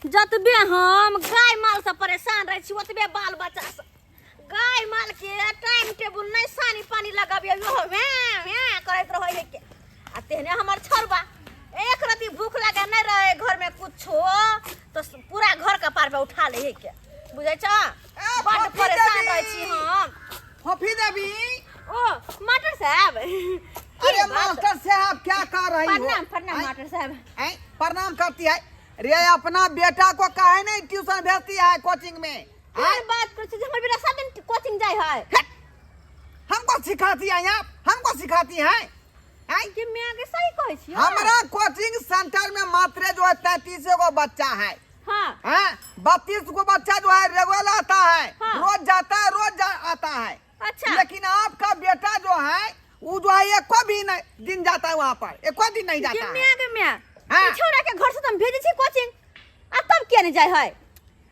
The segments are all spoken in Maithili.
जतबे हम गाय माल से परेशान रहै छी ओतबे बाल बच्चा से गाय माल के टाइम टेबुल नहि सानी पानी लगाबियो इहो वैं वैं करैत रहै है के आ तेहने हमर छोरबा एक रति भूख लगे नहि रहे घर में कुछो तो पूरा घर के पार पे उठा ले है के बुझै छ ए, बड्ड फफी परेशान देवी! रहै छी हम फफी देवी ओ मास्टर साहब की अरे बात? मास्टर साहब क्या कर रही हो प्रणाम प्रणाम आँय? मास्टर साहब आँय? प्रणाम करती है रे अपना बेटा को काहे नहीं ट्यूशन भेजती है कोचिंग में कोन बात करै छी जे हमर बेटा सब दिन कोचिंग जाइ है हट! हमको सिखाती है आप हमको सिखाती है आँय? कि मैं के सही कहै छी हमारा कोचिंग सेंटर में मात्र जो है 33 गो बच्चा है हाँ हैं 32 गो बच्चा जो है रेगुलर आता है हाँ। रोज जाता है रोज आता है अच्छा लेकिन आपका बेटा जो है वो जो है एको भी नहीं दिन जाता है वहाँ पर एको दिन नहीं कि जाता है मैं के मैं हाँ। ई छौड़ा के घर से त हम भेजै छी कोचिंग आ तब किया नहीं जाइ है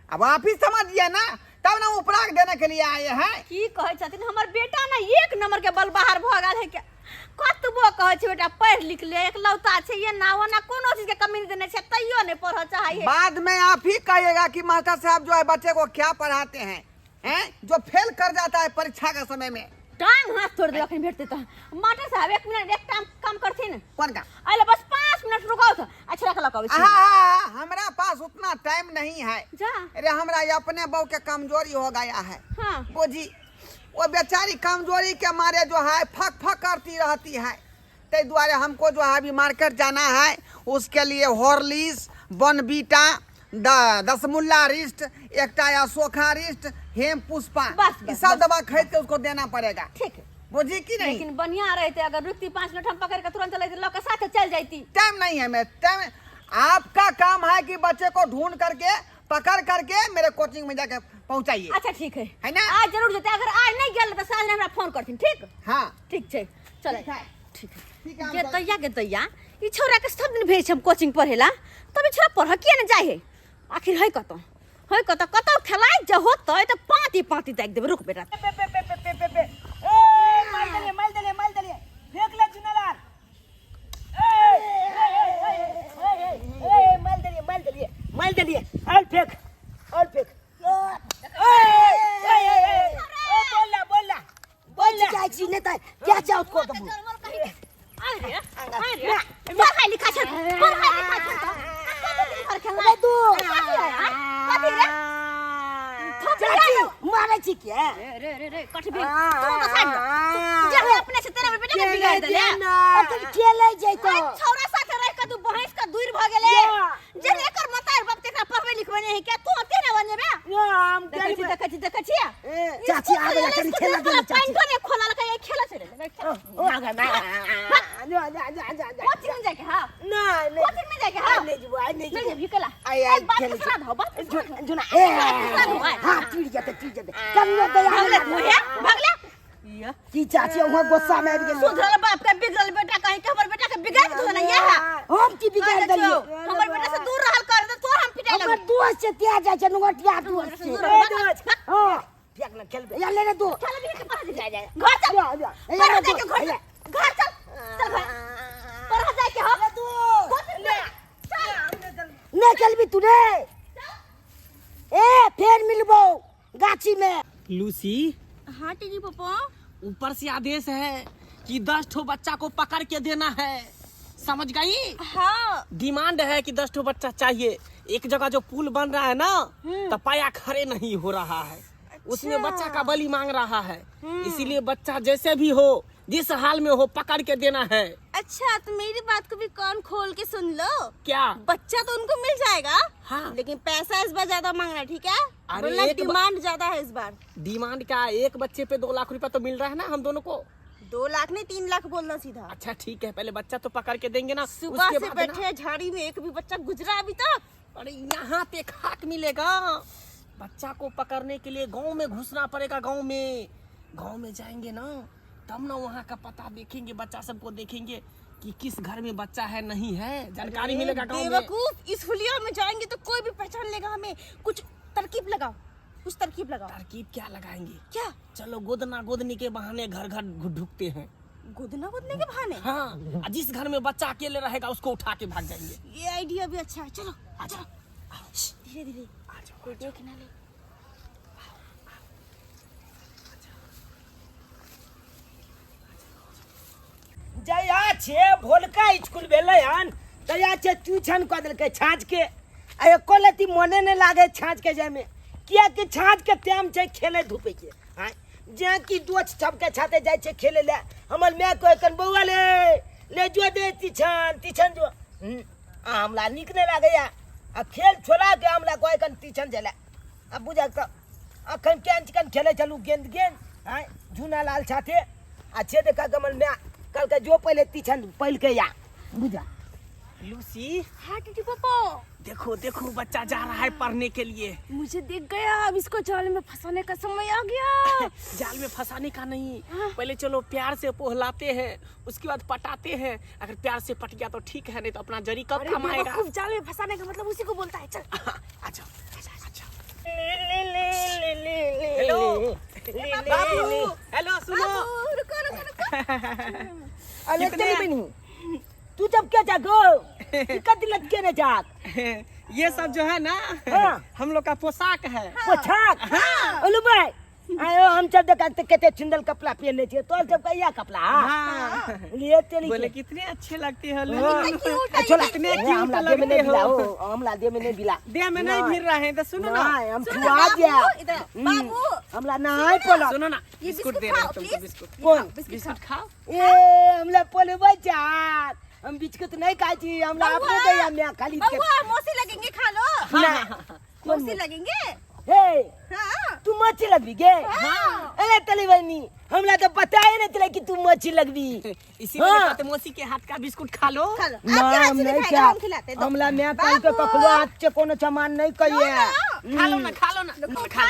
अब आप ही समझिए ना तब ना उपराग देने के लिए आए हैं की कहै छथिन हमर बेटा ने एक नंबर के बल बाहर भऽ गेल है के कतबो कहै छै बेटा पढ़ि लिख ले एकलौता छै एना ओना कोनो चीज के कमी नहि देने छै तैयो नहि पढ़ऽ चाहै है बाद में आप ही कहिएगा कि मास्टर साहब जो है बच्चे को क्या पढ़ाते हैं हैं जो फेल कर जाता है परीक्षा के समय में। टांग हाथ तोड़ देब अखन भेटतै तऽ। मास्टर साहब एक मिनट एक काम काम करथिन। कौन का? अरे बस 5 मिनट रुकाओ तो अच्छा रख लकाबै छी। हाँ, हमरा पास उतना टाइम नहीं है। जा। अरे हमरा ये अपने बहू के कमजोरी हो गया है। हाँ। बुझी वो बेचारी कमजोरी के मारे जो है फक फक करती रहती है, ते दुआरे हमको जो है अभी मार्केट जाना है, उसके लिए हॉर्लिक्स बनबीटा दसमुल्ला रिस्ट एकटा या सोखा रिस्ट हेम पुष्पा बस, बस, ये सब बस। दवा खरीद के उसको देना पड़ेगा। ठीक है। बुझी कि नहीं? लेकिन बढ़िया रहते अगर रुकती 5 मिनट हम पकड़ के तुरंत चले लऽ के साथे चल जाती। टाइम नहीं है, मैं टाइम आपका काम है कि बच्चे को ढूंढ करके पकड़ करके मेरे कोचिंग में जाके पहुंचाइए। अच्छा ठीक है, है ना? आज जरूर जेते, अगर आज नहीं गेल तो साँझ में हमरा फोन करथिन। ठीक? हाँ। ठीक छै, चल। ठीक है। ठीक है। ठीक है, हम गे चल- तैया, गे तैया, ई छौड़ा के सब दिन भेज हम कोचिंग पढ़ेला, तब ई छौड़ा पढ़ किया ने जाय है? आखिर है कतौ, है कतौ, कतौ खेलाइ जे होतै तऽ पाँति पाँति दागि देबै। रुक बेटा। पे पे पे पे पे पे पे। ए, मार देलिए, मार देलिए, मार देलिए। फेंक ले चुनालाल। ए, ए, ए, ए, ए, ए, ए, मार देलिए, मार देलिए, मार देलिए। और फेंक, और फेंक। ए, ए, ए, ए, ए, ए, बोल ना, बोल ना, बोल ना। जाइ छी नहि तऽ क्या जाउ को दबू। अरे, अरे, पढ़ाई लिखाई छै, पढ़ाई लिखाई छै तऽ। कथी दिन भर खेलनाइ? दू। कथी है, आँय? कथी रे? थोप चाची, लिया लो। मारै छी के? रे, रे, रे, रे, कथी भेल? तू तऽ साइड दे। जे हम अपने से तेरा बेटा के बिगाड़ देले। अखन खेलै जैतो। अरे छौड़ा साथे रहि के तू भैंस के दूर भऽ गेले। जे एकर मतार बाप तेकरा पढ़बै लिखबै नहि है के, तू ओते ने बन जेबे? हम देखै छी, देखै छी, देखै छी। चाची, आबै ला कनी खेला दे चाची। पैंटो नहि खोललकै, ए खेला चले गेलै, खेला। ओ आगा ना जा जा जा जा जा। कोचिंग में जाके हां। ना नहीं। कोचिंग में जाके हां। नहीं जुआ, नहीं नहीं जुआ। जेबही केला। आई, आई, ए, बात खेले के सुना दहो, बात के सुना दहो। जुना, ए, सुना दहो, आय। हां, टूट जेतै, टूट जेतै। कनियो दया भगले, नहि भगले, भगले। या। की चाची, वहाँ गुस्सा में आबि गेल। सुधरल बाप के बिगड़ल बेटा कहीं के हमर बेटा के बिगाड़ के धोना ये है। हम की बिगाड़ देलियै? हमर बेटा से दूर रहल कर त तोर हम पिटाइ हमर लगबो। दोस्त छै त्या जाइ छै नुगटिया दोस्त छै। दूर रह, भाग, भाग। हां। फेंक ना खेलबे। या ले ले दो। चल अभी के पढ़ा जा जा। घर चल। जा, जा। पढ़ा या ले जाके दो। घर चल। घर चल। चल घर। पढ़ा जाके हो। कोचिंग में। चल। नहीं खेलबी तू रे। ए फेर मिलबो गाछी में। लूसी। हाँ टीजी पापा। ऊपर से आदेश है कि 10 ठो बच्चा को पकड़ के देना है, समझ गई? हाँ। डिमांड है कि 10 ठो बच्चा चाहिए। एक जगह जो पुल बन रहा है ना, तो पाया खड़े नहीं हो रहा है, उसमें बच्चा का बलि मांग रहा है, इसीलिए बच्चा जैसे भी हो, जिस हाल में हो, पकड़ के देना है। अच्छा तो मेरी बात को भी कान खोल के सुन लो। क्या? बच्चा तो उनको मिल जाएगा, हाँ। लेकिन पैसा इस बार ज्यादा मांगना, ठीक है? अरे बोलना एक डिमांड ज्यादा है इस बार। डिमांड क्या? एक बच्चे पे 2 लाख रुपया तो मिल रहा है ना हम दोनों को। 2 लाख नहीं, 3 लाख बोलना सीधा। अच्छा ठीक है, पहले बच्चा तो पकड़ के देंगे ना, सुबह उसके से बाद ना। बैठे हैं झाड़ी में, एक भी बच्चा गुजरा अभी तक? अरे यहाँ पे खाक मिलेगा। बच्चा को पकड़ने के लिए गांव में घुसना पड़ेगा। गांव में जाएंगे ना तब ना वहाँ का पता देखेंगे, बच्चा सबको देखेंगे कि किस घर में बच्चा है नहीं है, जानकारी अरे मिलेगा गांव में। बेवकूफ, इस हुलिया में जाएंगे तो कोई भी पहचान लेगा हमें। कुछ तरकीब लगाओ, कुछ तरकीब लगाओ। तरकीब क्या लगाएंगे? क्या? चलो गोदना गोदनी के बहाने घर घर ढुकते हैं। गोदना गोदने के बहाने? हाँ, और जिस घर में बच्चा अकेले रहेगा उसको उठा के भाग जाएंगे। ये आइडिया भी अच्छा है, चलो अच्छा। चलो। धीरे धीरे, आ जाओ। कोई देख ना ले। जया छे भोलका स्कूल भेलै हन तया छे ट्यूशन कऽ देलकै छाँझ के, आ एको लत्ती मोने नहि लागै छाँझ के जायमे, किएकि छाँझ के टाइम छै खेलै धूपै के। आँय जे कि दोस्त सबके साथे जाइ छै खेलै लए, हमर माय कहै कन बौआ ले ले जो दे ट्यूशन ट्यूशन जो। आ हमरा नीक नहि लागैया, आ खेल छोड़ा के हमरा कहै कन ट्यूशन जाय लए। आ बुझल तऽ अखन केहन चिकन खेलै छलहुँ गेंद गेंद, आँय झूना लाल साथे, आ छे देखा कमल माय कहलकै जो पहिले ट्यूशन पढ़ि के आ। बुझा लूसी। हाँ टीटी पापा। देखो देखो बच्चा जा रहा है पढ़ने के लिए। मुझे दिख गया, अब इसको जाल में फंसाने का समय आ गया। जाल में फंसाने का नहीं, हाँ। पहले चलो प्यार से पोहलाते हैं, उसके बाद पटाते हैं। अगर प्यार से पट गया तो ठीक है, नहीं तो अपना जरी कब अरे कमाएगा। बेवकूफ, जाल में फंसाने का मतलब उसी को बोलता है। चल अच्छा अच्छा। हेलो बाबू, हेलो सुनो। बाबू, रुको रुको रुको। अरे कितने चली बनी तू जब क्या जागो दिक्कत दिलत के ने जाग। ये सब जो है ना, हाँ। हम लोग का पोशाक है। पोशाक? ओलू भाई आयो, हम सब देखा ते कते सुंदर कपड़ा पहनने छियै, तोर सब कहिया कपड़ा? हाँ। लिए चली बोले के। कितने अच्छे लगते हो हाँ। लोग। आ, छोला। कितने ए, क्यूट हमला देह में लगते नहीं बिला, हो। ओ, हमला देह में नहीं बिला। देह में नहीं भिड़ रहे हैं तो सुनो ना। नहीं, हम सुनो छुआ बाबू, दिया। इधर, बाबू। हमला नहीं पड़ल। सुनो ना, ये बिस्कुट बिस्कुट दे रहे हैं खाओ, तुमको, प्लीज। बिस्कुट। कौन? बिस्कुट खाओ। ए हमला पलबै चार, हम बिस्कुट नहीं खाइ छी, हमला बउआ, अपने दैया मैं खाली के। बउआ, मौसी लगेंगे, खा लो। ना। मौसी लगेंगे। हे हाँ। तू मच्छी लगबी गे? हाँ। अरे तली बहनी, हमला तो बताए नहीं तेरे कि तू मच्छी लगबी। इसी में हाँ। कहते मौसी के हाथ का बिस्कुट खा लो। खा लो। आपके हाथ हम से नहीं नहीं खाएगा, खा। हम खिलाते हैं, दो। हमला मैं कल के बाबू। ककरो हाथ से कोनो सामान नहीं कहिए। खा लो ना, खा लो ना, खा लो ना, खा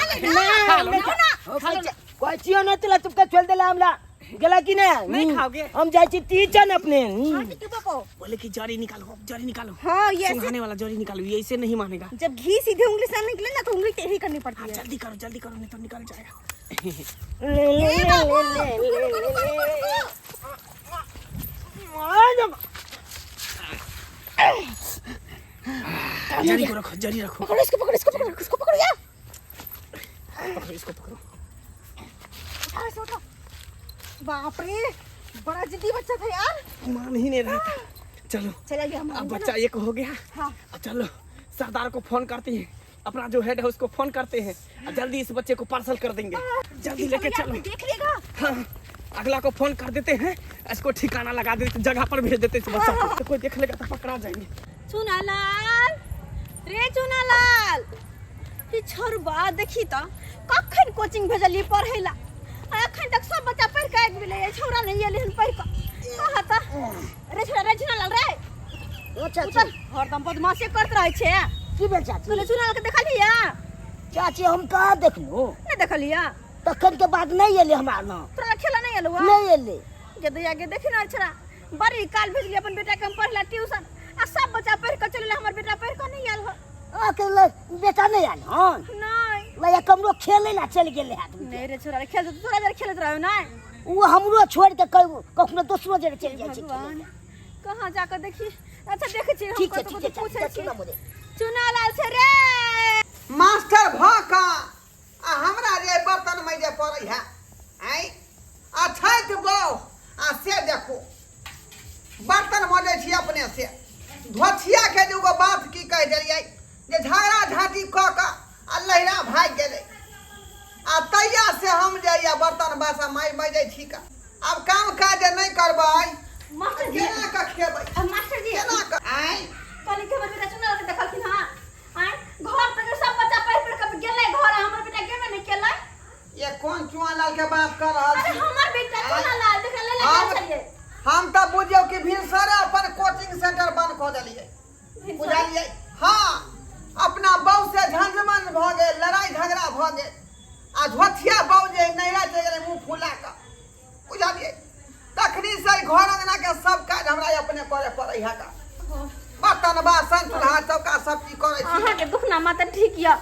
लो नहीं ना। खा। खा लो ना। कोई चीज नहीं तुला तुमके छोड़ देला हमला। गेला कि ना? नहीं खाओगे? हम जाइ छी टीचर अपने। हाँ, टिट्टू पापा। बोले कि जरी निकालो, अब जरी निकालो। हाँ, ये ऐसे सुंघाने वाला जरी निकालो, ये ऐसे नहीं मानेगा। जब घी सीधे उंगली से निकले ना तो उंगली टेढ़ी करनी पड़ती हाँ, है। जल्दी करो जल्दी करो, नहीं तो निकल जाएगा। ए बाबू, रुको रुको रुको रुको रुको। जरी को रखो, जरी रखो। पकड़ो इसको, पकड़ो इसको, पकड़ो इसको, पकड़ो यार। पकड़ो इसको, पकड़ो। उठाओ इसे, उठाओ। बाप रे, बड़ा जिद्दी बच्चा था यार। मान ही नहीं रहा था। चलो चला गया हमारा। अब बच्चा एक हो गया। हाँ। अब चलो सरदार को फोन करते हैं, अपना जो हेड है उसको फोन करते हैं और जल्दी इस बच्चे को पार्सल कर देंगे। जल्दी लेके यार, चलो। कोई देख लेगा। हाँ, अगला को फोन कर देते हैं, इसको ठिकाना लगा देते, जगह पर भेज देते इस बच्चा को, तो कोई देख लेगा तो पकड़ा जाएंगे। चुनालाल रे, चुनालाल, ई छोरबा देखी त कखन कोचिंग भेजलियै पढ़ै ला, आ अखन तक सब बच्चा पढ़ि कऽ आबि गेलै, छौड़ा नहि एलै हन पढ़ि कऽ। कह त रे छोड़ा रे, चुनालाल रे। ओ चाची। उतर, हरदम बदमाशी करत रहै छै। की भेल चाची? तोरे चुनालाल के देखलियै? चाची हम कहाँ देखलहुँ? नहि देखलियै? तखन के बाद नहि एलै हमरा ना। तोरा खेला नहि एलौ? नहि एलै। गे दैया गे, देखी ना छोड़ा, बड़ी काल भेजलियै अपन बेटा के हम पढ़ला ट्यूशन, आ सब बच्चा पढ़ि कऽ चलि गेलै, हमर बेटा पढ़ि कऽ नहि आयल हन। अकेले बेटा नहि आयल हन? नहि। लैया कमरो खेलै ला चलि गेलै हाथ। नहि रे छोड़ा, खेल तोरा जरे खेलैत रहो नहि? ओ हमरो छोड़ि के कखनो दोसरो जरे चलि जाइ छै। भगवान, कहाँ जाकऽ देखी? अच्छा देखै छी हम। ठीक छै, कतौ ठीक छै। कतौ पूछै चाची, छी। देखियौ ना मोरे। चुनालाल छै रे। मास्टर भऽ कऽ आ हमरा जे बर्तन मजे पड़ै है, आँय आ छथि बौ, आ से देखू बर्तन मजै छी अपने से। धोथिया के दूगो बात की कहि देलियै जे झगड़ा झाँटी कऽ कऽ आ लहिरा भागि गेलै, आ तैया से हम जे ये बर्तन बासन माइ मजै छी कऽ। आब काम काज जे नहि करबै मास्टर जी, केना कऽ खेबै? मास्टर जी, केना कऽ? आँय कहली कि हमर बेटा चुनालाल के देखलखिन हँ? आँय, घर तक सब बच्चा पढ़ि पढ़ि कऽ गेलै घर, आ हमर बेटा गेबे नहि केलै। ये कोन चुआलाल के बात कर रहल अरे छी? हमर बेटा चुनालाल देखा ले हम गेल छलियै। हम तऽ बुझियौ कि भिनसरे अपन कोचिंग सेंटर बंद कऽ देलियै, बुझलियै? हाँ, अपना बहू से झंझमन भऽ गेल, लड़ाई झगड़ा भऽ गेल, आ झोथिया बहू जे नैहरा चलि गेलै मुँह फुला कऽ, बुझलियै? तखनी से घर अंगना के सब काज हमरा अपने करे पड़ै है का, बर्तन बासन चूल्हा चौका सब चीज करै छी। अहाँके दुख नामा तऽ ठीक यऽ,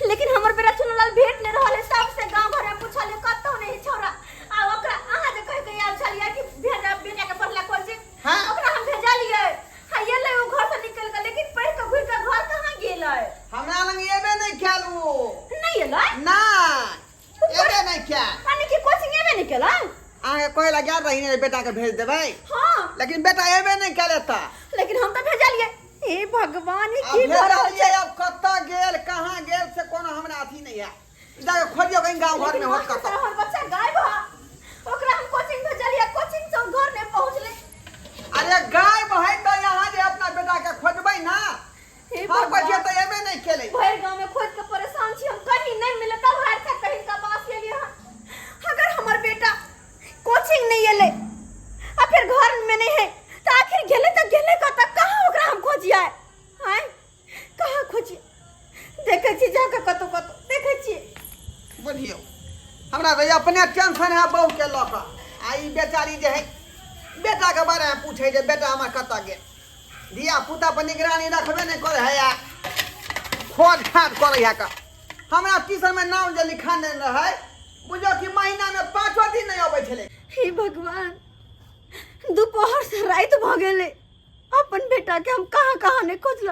लेकिन हमर बेटा चुनलाल भेट नहि रहल है। सबसे गाँव घर में पूछलियै, कतौ नहि छौड़ा। आ ओकरा अहाँ जे कहि के आयल छलियै कि भेजा बेटा के पढ़ला कोचिंग, हाँ। ओकरा हम भेजलियै, हाँ एलै ओ घर से निकल के, लेकिन पढ़ि के घुरि के घर कहाँ गेलै? हमरा लग गेलै। अहाँके कहै लए गेल रही ने बेटाके भेज देबै। हाँ। लेकिन बेटा एबे नहि केलै तऽ। लेकिन हम तऽ भेजलियै। हे भगवान, ई आब की भऽ रहल भेजलियै, छै? आब कतऽ गेल कहाँ गेल से कोनो हमरा अथी नहि है। जाके खोजियौ कहीं गाँव घरमे लेकिन होत मास्टर कतऽ। साहब, हमर बच्चा गायब है, ओकरा हम कोचिंग भेजलियै, कोचिंग से घर नहि पहुँचलै। अरे गायब है तऽ यहाँ जे अपना बेटाके खोजबै ना। हे हम कहै छियै भगवान। तऽ एबे नहि केलै। भरि गाँव में खोज के परेशान छी हम, कहीं नहीं मिले तब हार के कहीं का बास एलियै हन। अगर हमर बेटा कोचिंग नहीं एलै आ फिर घर में नहीं है तऽ आखिर गेलै तऽ गेलै कतऽ? कहाँ ओकरा हम खोजियै? आँय, कहाँ खोजियै? देखै छी जाके कतौ कतौ देखै छियै। बुझियौ, हमरा तऽ अपने टेंशन है बहूके लऽ कऽ, आ ई बेचारी जे है बेटाके बारेमे पूछै जे बेटा हमर कतऽ गेल। धिया पुता पर निगरानी रखबे नहि करै है आ खोज खाज करै है। कऽ हमरा ट्यूशनमे नाम जे लिखा देने रहै, बुझियौ कि महीनामे 5 दिन नहि अबै छलै। हे भगवान, दोपहर से राति भऽ गेलै, अपन बेटा के हम कहाँ कहाँ नहीं खोजल,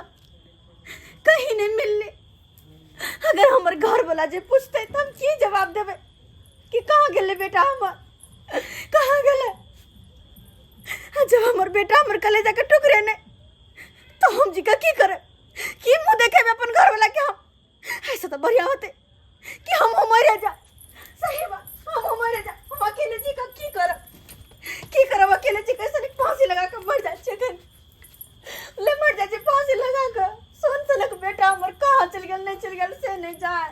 कहीं नहीं मिलले। अगर हमर घर वाला जे पूछते तऽ हम की जवाब देबै कि कहाँ गेलै बेटा हमर, कहाँ गेलै? आ जब हमर बेटा हमर कलेजा के टुकड़े नहीं तो हम जी का की करे, की मुँह देखेबै अपन घर वाला के हम? ऐसा तो बढ़िया होते कि हम मरे जा। सही बात, हम मरे जा। हम अकेले जी का की करब, की करब अकेले जी? कैसे नहीं फांसी लगा के मर जा छे, ले मर जा छे फांसी लगा के। सोन सनक बेटा हमर कहाँ चल गेल, नहीं चल गेल से नहीं जाए,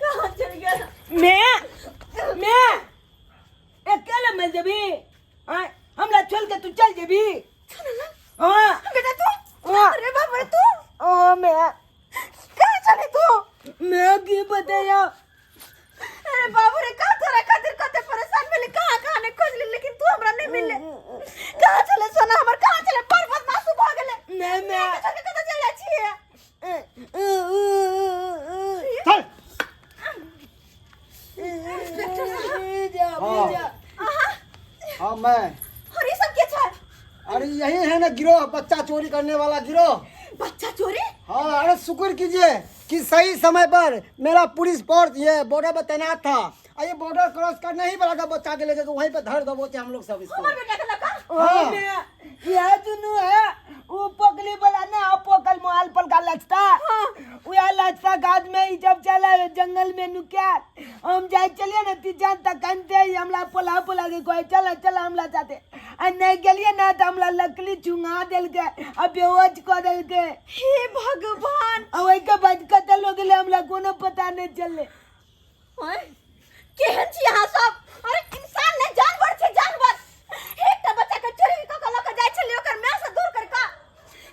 कहाँ चल गेल? मैं अकेले मर जेबी? आय, हमरा छोड़ के तू चल जेबी? हाँ। बेटा तू? हाँ। अरे बाप रे, तू? ओ मैं। कहाँ चले तू? मैं की बताया। अरे बाबू रे, कहाँ तोरा खातिर कते परेशान भेली, कहाँ कहाँ नहीं खोजली, लेकिन तू हमरा नहीं मिलले। कहाँ चले सोना हमर, कहाँ चले? बड़ बदमाश भऽ गेले। मैं मैं छोड़ के कतऽ चल जाइ छियै? चल। हाँ। हाँ मैं। और ये सब के छै? अरे यही है ना गिरोह, बच्चा चोरी करने वाला गिरोह। बच्चा चोरी? हाँ, अरे शुक्र कीजिए कि सही समय पर मेरा पुलिस फोर्स ये बॉर्डर पर तैनात था और ये बॉर्डर क्रॉस करने ही वाला था बच्चा के लेके, वहीं पे धर दबोचे हम लोग सब इसको। हमर बेटा के लगा? हाँ। यह दुनू है वो पगली वाला ना, पोकल मोहाल पर का लचता। हाँ। वह लचता गाछ में ही जब चला जंगल में नुकिया हम जाए चलिए ना ती जान तक कंते ही हमला पोला पोला के कोई चला चला हमला जाते आ नहीं गेलिए ना तो हमला लकड़ी चुंगा देल के आ बेहोश कर देल के। हे भगवान। आ वही के बाद कतल हो गेले हमला कोनो पता नहीं चले। आँय, केहन छी अहाँ सब? अरे इंसान नहीं जानवर छै, जानवर। एकटा बच्चा के चोरी कऽ कऽ लऽ कऽ जाइ छलियै ओकर माय से दूर कर कऽ,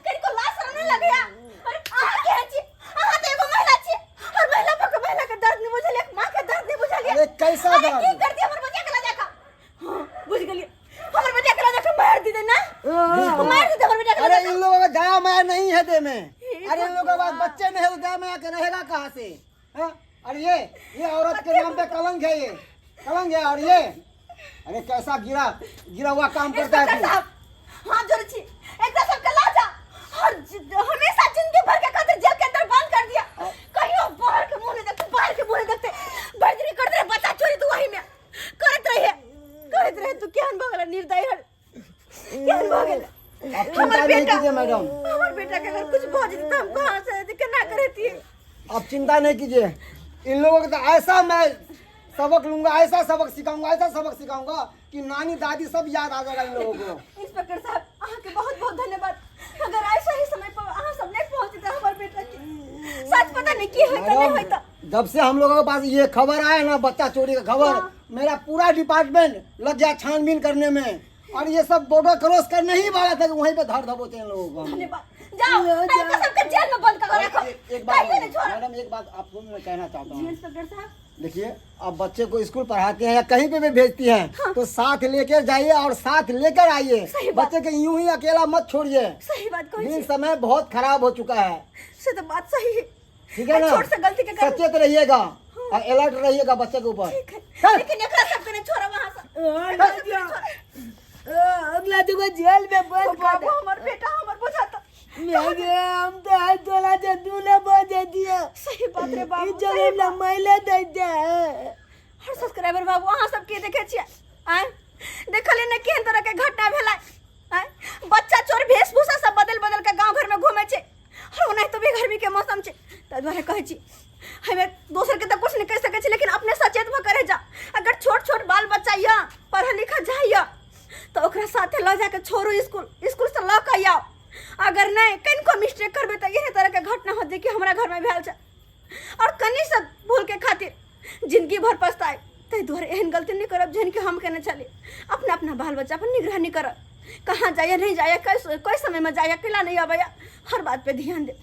कनिको लाज शरम नहि लगैया? अरे अहाँ केहन छी? अहाँ तऽ एगो महिला छी और महिला भऽ कऽ महिला के दर्द नहि बुझलियै, माँ के दर्द नहि बुझलियै। अरे कैसा अरे दर्द? की कर दिया हमर बच्चा के लऽ जाकऽ? हाँ, बुझ गेलियै, हमर बच्चा के लऽ जाकऽ मारि दितै ना, मारि दितै हमर बेटा के लऽ अरे जाकऽ। इन लोगों का दया माया नहीं है दे में। अरे इन लोगों के पास बच्चे नहीं है तो दया माया के रहेगा कहाँ से? हाँ? अरे ये औरत के नाम पे कलंक है, ये कलंक है। और ये अरे कैसा गिरा गिरा हुआ काम करता है इंस्पेक्टर तू? साहब, हाथ जोड़े छी, एकरा सबके ला जा और हमेशा जिंदगी भर के खातिर जेल के अंदर बंद कर दिया। कहियो बाहर के मुंह नहीं देखते, बाहर के मुंह नहीं देखते। बर्जरी करते रहे, बच्चा चोरी तू वही में करत रहे, करत रहे। तू केहन भऽ गेल निर्दयी हर, केहन भऽ गेल? आप चिंता नहीं कीजिए मैडम। हमर बेटा के अगर कुछ भऽ जेतै तऽ हम कहाँ से केना करैतियै? आप चिंता नहीं कीजिए, इन लोगों को तो ऐसा मैं सबक लूंगा, ऐसा सबक सिखाऊंगा, ऐसा सबक सिखाऊंगा कि नानी दादी सब याद आ जाएगा इन लोगों को। इंस्पेक्टर साहब, अहाँ के बहुत बहुत धन्यवाद। अगर ऐसा ही समय पर अहाँ सब नहीं पहुँचते हमारे बेटा के सच पता नहीं की होता नहीं मैडम, होता। जब से हम लोगों के पास ये खबर आया ना बच्चा चोरी का खबर, हाँ। मेरा पूरा डिपार्टमेंट लग गया छानबीन करने में और ये सब बॉर्डर क्रॉस करने ही वाला था कि वहीं पे धर दबोचे इन लोगों को हम। धन्यवाद। जाओ, इनका सबके जेल में बंद कर रखो। एक बात कहियो नहीं छोड़ो। मैडम, एक बात आपको मैं कहना चाहता जी हूँ। इंस्पेक्टर साहब। देखिए, आप बच्चे को स्कूल पढ़ाते हैं या कहीं पे भी भेजती हैं, हाँ। तो साथ लेकर जाइए और साथ लेकर आइए। सही बात। बच्चे के यूं ही अकेला मत छोड़िए। सही बात कहै दिन छी। समय बहुत खराब हो चुका है। से तो बात सही है। ठीक है ना? छोट से गलती के कारण। सचेत रहिएगा और अलर्ट रहिएगा बच्चे के ऊपर। ठीक है, चल। लेकिन एकरा सबके नहीं छोड़ो वहां से। अगला जगह जेल में बंद कर बाबू दे। हमर बेटा हमर बुझाता। मैं गया, हम तो आज तोला से दूल्हा बजे दिया। सही बात रे बाबू, ई सही जगह बात। ना महिला दे दे। और सब्सक्राइबर बाबू अहाँ सब के देखे छियै आँय देखलियै ने केहन तरह के घटना भेलै आँय बच्चा चोर वेशभूषा सब बदल बदल के गाँव घर में घूमै छै और ओनाहितो भी गर्मी के मौसम छै ताहि दुआरे कहै छी हमे दोसर के तऽ कुछ नहि कहि सकै छी लेकिन अपने सचेत भऽ के रहि जाउ अगर छोट छोट बाल बच्चा यऽ पढ़ल लिखल जाइए तऽ ओकरा साथे लऽ जाके छोड़ू स्कूल स्कूल से लऽ के आउ अगर नहि कनिको मिस्टेक करबै तऽ इहे तरह के घटना होत जे कि हमरा घरमे भेल छै और कनि सा भूल के खातिर जिंदगी भर पछताए ताहि दुआरे एहन गलती नहि करब जेहन कि हम केने छली अपना अपना बाल बच्चा पर निगरानी करब कहाँ जाइए नहीं जाइए कोई समय में जाइए अकेला नहीं आबैया हर बात पे ध्यान दे।